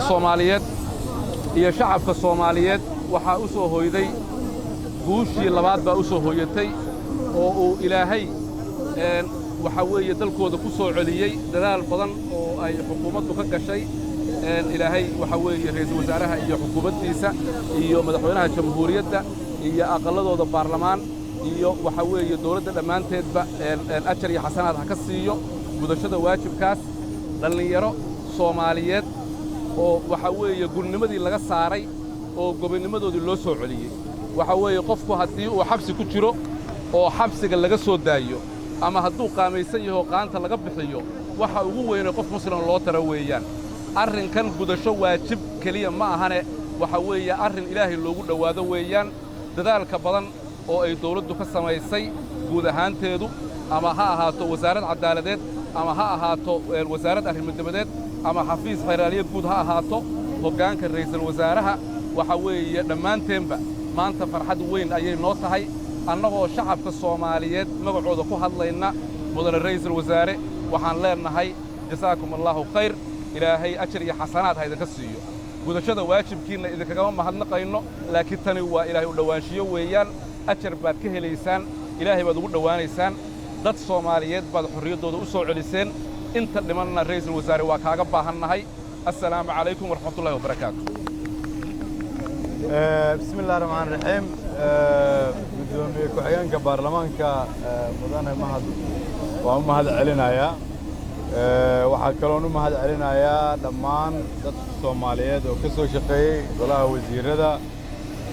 Soomaaliyeed iyo shacabka Soomaaliyeed waxaa u soo hoyday guushii labaad baa u soo hoyatay oo uu Ilaahay waxaa weeye dalkooda ku soo celiyey dadaal badan oo ay xukuumaddu ka gashay. Ilaahay waxaa weeye ra'iisul wasaaraha iyo xukuumaddiisa iyo madaxweynaha jamhuuriyadda iyo aqalladooda baarlamaan iyo waxaa weeye dawladda dhammaanteedba ajar iyo xasanaad ha ka siiyo gudashada waajibkaas. Dhallinyaro Soomaaliyeed oo waxaa weeye gurnimadii laga saaray oo gobonnimadoodii loo soo celiyey. Waxaa weeye qofku haddii uu xabsi ku jiro oo xabsiga laga soo daayo ama hadduu qaamaysan yaho qaanta laga bixiyo, waxa ugu weyne qof muslim loo tara weeyaan. Arrinkan gudasho waajib keliya ma ahane, waxa weeye arrin Ilaahay loogu dhowaado weeyaan. Dadaalka badan oo ay dawladdu ka samaysay guud ahaanteedu, ama ha ahaato wasaarad caddaaladeed ama ha ahaato wasaarad arrimo dibadeed ama xafiis xeraaliye guud ha ahaato, hoggaanka ra'iisul wasaaraha, waxa weeye dhammaanteenba maanta farxad weyn ayay noo tahay. Annagoo shacabka Soomaaliyeed magacooda ku hadlayna, mudane ra'iisul wasaare, waxaan leennahay jasaakum Allaahu khayr. Ilaahay ajar iyo xasanaad ha idinka siiyo gudashada waajibkiinna. Idinkagama mahadnaqayno, laakiin tani waa Ilaahay u dhowaanshiyo weeyaan. Ajar baad ka helaysaan, Ilaahay baad ugu dhowaanaysaan. Dad Soomaaliyeed baad xorriyaddooda u soo celiseen. Inta dhimanna, ra'iisul wasaare, waa kaaga baahannahay. Assalaamu calaykum waraxmatullahi wabarakaatu. Bismi illahi raxmaan raxiim. Guddoomiye ku-xigeenka baarlamaanka mudane Mahad waan u mahad celinayaa. Waxaa kaloon u mahad celinayaa dhammaan dadka Soomaaliyeed oo ka soo shaqeeyey, golaha wasiirada,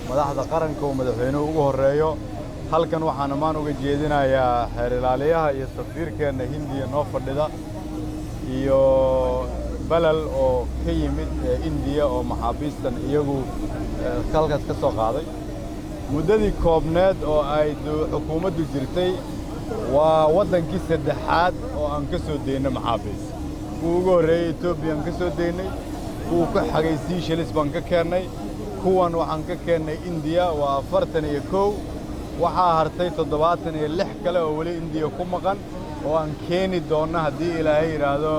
madaxda qaranka uu madaxweynuhu ugu horreeyo. Halkan waxaan ammaan uga jeedinayaa xeer ilaaliyaha iyo safiirkeenna Hindiya noo fadhida iyo Balal oo ka yimid Indiya oo maxaabiistan iyagu halkaas ka soo qaaday. Muddadii koobneed oo ay xukuumaddu jirtay, waa waddankii saddexaad oo aan ka soo deynay maxaabiis. Kuwa ugu horreeyey Etoobiyaan ka soo deynay, kuwa ku xagay Seychelles baan ka keennay, kuwan waxaan ka keennay Indiya. Waa 41. Waxaa hartay 76 kale oo weli Indiya ku maqan oo aan keeni doonno haddii Ilaahay yidhaahdo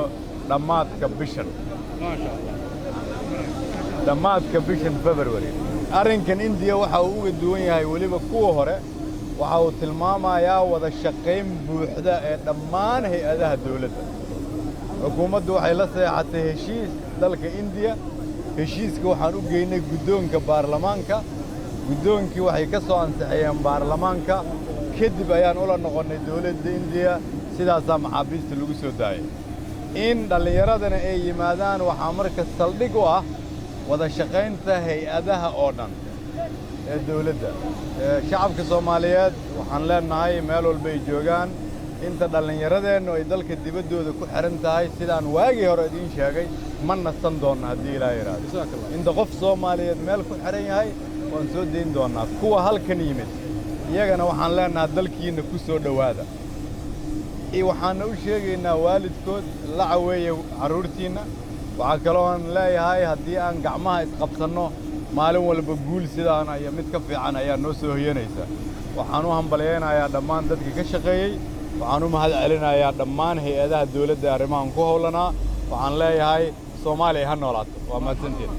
dhammaadka bishan February. Arrinkan Indiya waxa uu uga duwan yahay weliba kuwa hore, waxa uu tilmaamayaa wada shaqayn buuxda ee dhammaan hay-adaha dawladda. Xukuumaddu waxay la seexatay heshiis dalka Indiya. Heshiiska waxaan u geynay guddoonka baarlamaanka. Guddoonkii waxay ka soo ansixiyeen baarlamaanka. Kadib ayaan ula noqonnay dawladda Indiya. Sidaasaa maxaabiista lagu soo daayay. In dhallinyaradana ay yimaadaan waxaa marka saldhig u ah wada shaqaynta hay-adaha oo dhan ee dawladda. Shacabka Soomaaliyeed waxaan leennahay, meel walba ay joogaan, inta dhallinyaradeennu ay dalka dibaddooda ku xidhan tahay, sidaan waagii hore idiin sheegay, ma nasan doonna haddii Ilaah yidhaahdo. Inta qof Soomaaliyeed meel ku xidhan yahay, waan soo dayn doonnaa. Kuwa halkan yimid iyagana waxaan leennahay, dalkiinna ku soo dhowaada. Waxaanna u sheegaynaa waalidkood, la caweeye carruurtiinna. Waxaa kaloon leeyahay, haddii aan gacmaha isqabsanno, maalin walba guul sidaan iyo mid ka fiican ayaa noo soo hoyanaysa. Waxaan u hambalyaynayaa dhammaan dadka ka shaqeeyey. Waxaan u mahad celinayaa dhammaan hay-adaha dawladda arrimahan ku howlanaa. Waxaan leeyahay, Soomaaliya ha noolaato. Waa mahadsantiin.